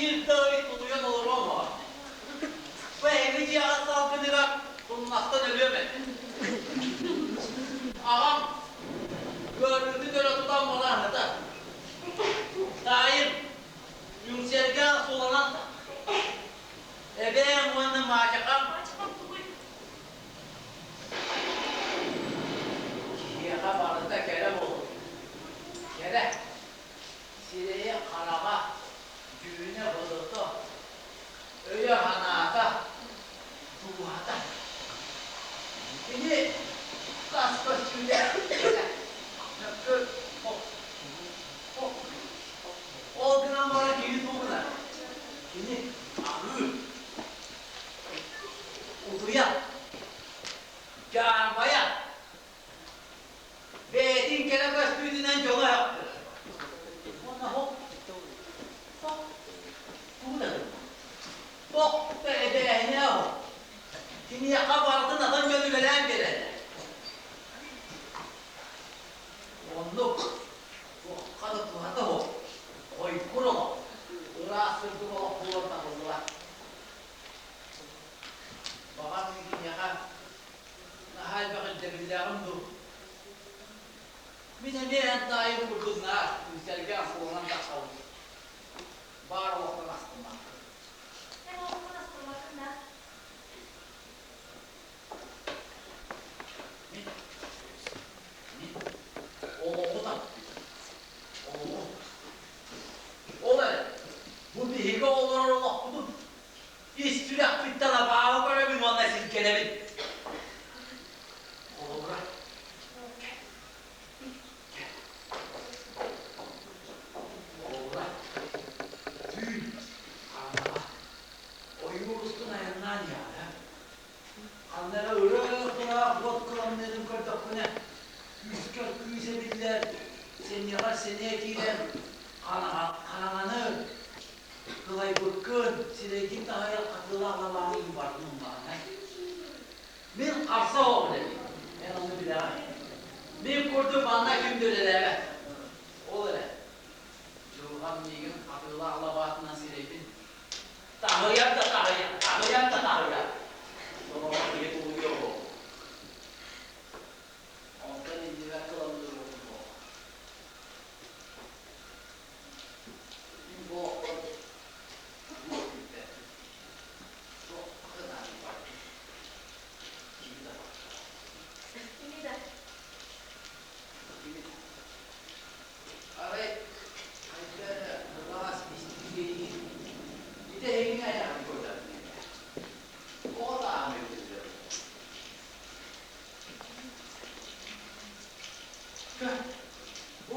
биир да ый тулуйан олоруом оҕо. Бу эһиги дьиэҕэ салгыныгар тумнастан өлүөм этэ. Аҕам ыарыытын өрө тутан балаһыта. Таайым үҥсэргэ суланан эбээм уонна маачахам Маачахам тугуй? Киһиэхэ барыта кэрэ буолуо. Кэрэ. Сирэйэ-хараҕа, дьүһүнэ-бодото, өйө-санаата, дууһата. Кини тас көстүүтэ кэрэ, мөккү Ол гынан баран кини тугунан? Кини аһыыр, утуйар, дьаарбайар, бэйэтин кэрэ көстүүтүнэн дьону өһөхтөр. Уонна хоп, хоп, тугу да гыммат. Тох да эбээһинэ ол. Киниэхэ барытын атын дьон үлэлээн биэрэллэр. Оннук туохха да туһата суох, хойуккун олох, ыраас сырдык олох буолан табыллыбат. Баҕар мин киниэхэ наһаа элбэх ирдэбиллээҕим дуу? Мин эмиэ эн таайым курдук наар үҥсэргэ суолунан тахсабын. Баар олохтон астыммаппын. Эн олоххун астыммаккын да? Мин, мин олоҕу таптыыбын. Олоҕу. Ол эрэ, бу биһиги олорор олохпутун ис сүрэхпиттэн абааһы көрөбүн уонна сиргэнэбин. Холобура, холобура, түүн хараҥаҕа ойуур устун айаннаан иһэҕин, Ханна эрэ ырыах-ыраах уот кыламныырын көрдөхпүнэ, күүскэр күүс эбиллэр, сэниэҕэр сэниэ киирэн, хараҥаны кылайбыккын, сирэйгин таһыйар хатыылаах лабааны барытын умнаҕынай. Мин харса оҕобун эбит, эн ону билэҕин. Мин курдук манна ким да үлэлээбэт. Ол эрэ, дьылҕам миигин хатыылаах лабаатынан сирэйбин Таһыйар да таһыйар, таһыйар да таһыйар. Сороҕор киһи тулуйуо буол. Онтон иннибэр кыламныыр буолуох. Мин бу олохпор туох күүппэппин. Туохха да наадыйбаппын. Кими да Кими да. Кими да. Арай хайда эрэ ыраас истиҥ ити эһигини айаҕын көрдөммүтэ. Оҕо тааһын өйдөтөр. Бу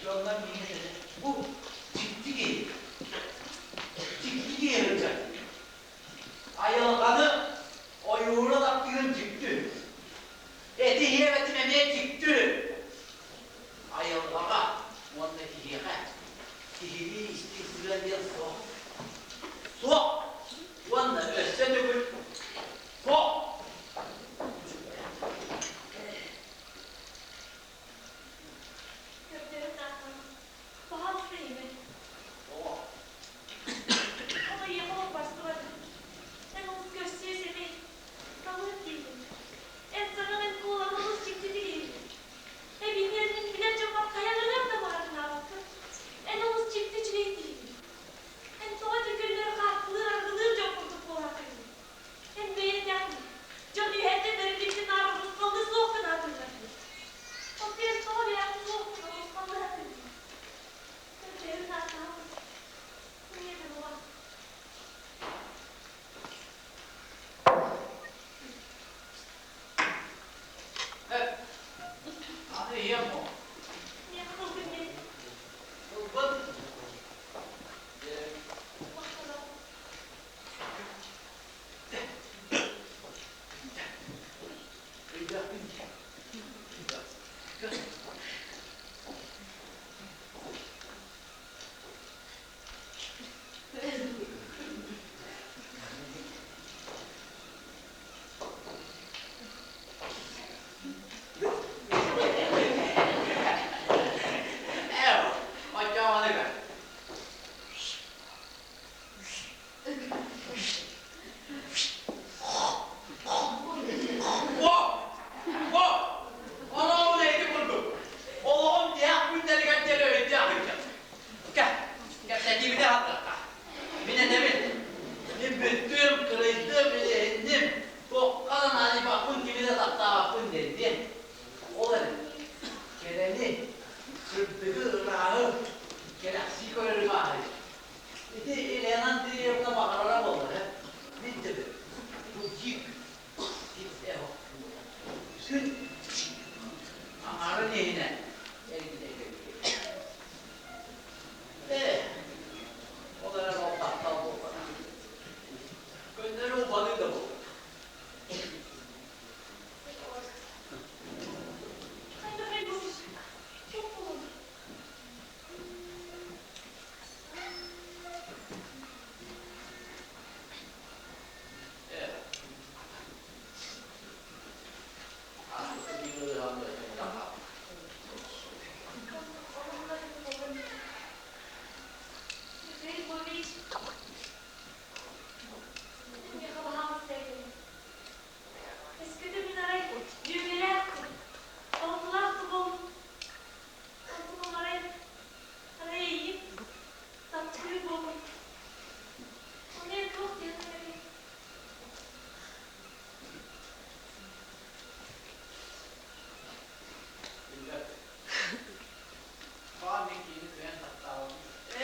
дьоннор миигин этэ бу дьикти киһи. Дьикти киһи сылдьар. Айылҕаны ойууру таптыырын дьикти. Этиһиэбэтим эмиэ дьикти. Айылҕаҕа уонна киһиэхэ киһилии истиҥ сыһыан диэн суох. Суох! Уонна өссө төгүл суох! Көрдөрөн аахпын. Пожалуйста, имэ. Тоҕо? Ол эйиэхэ олох барсыбат. Эн олус көрсүө сэмэй, талыан диигин. Эн саҥаҥ эн куолаҥ олус дьиктитик иһиллэр. Эбиитин мин билэр дьоммор хайаларыгар да баарынаабаккын. Эн олус дьикти үчүгэй киһигин. Эн тоҕо ити күннэри хаартылыыр, аргылыыр дьон курдук буолааххыный? Ити Елена Андреевна баҕарара буоллар, ээ, мин төбөм, бу дьиик, Сүр аҥаарын иһинэн эргитэ кэлбит. Ээ, ол эрэн ол таптал буолбатах. Көннөрү убаныы да буолбатах. Ээ, Өскөтө мин арай дьүөгэлээх балтылаах да буоллун, онтум арай арай эйигин таптыыр буоллун. Ону эн туох диэххин этэй?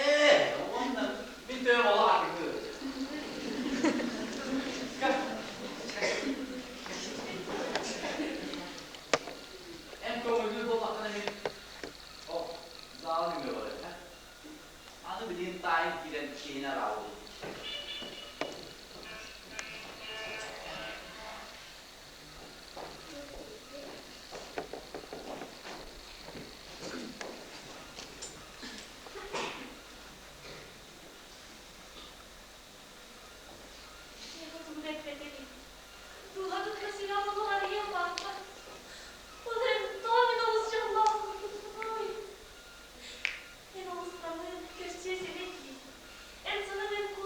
Ээ, уонна мин төһө олох атыгы. Эн көҥүллүүр буоллаххына мин ол заал нөҥүө барыам ээ. Аны билигин таайым киирэн киһини арааллыыр. Миэхэ тугу да эппэтэ дии. Дууһатын да сүрэҕин олох арыйан барбат. Ол эрэн тоҕо мин олус дьоллоохпунуй? Эн олус намыын, көрсүө сэмэй киһи. Эн санаҥ эн куолаҥ.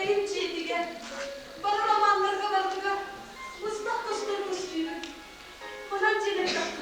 Эрим дьиэтигэр, бары романнарга барытыгар быстах көстөр көстүүбүн. Манан дьиэлэттэххэ.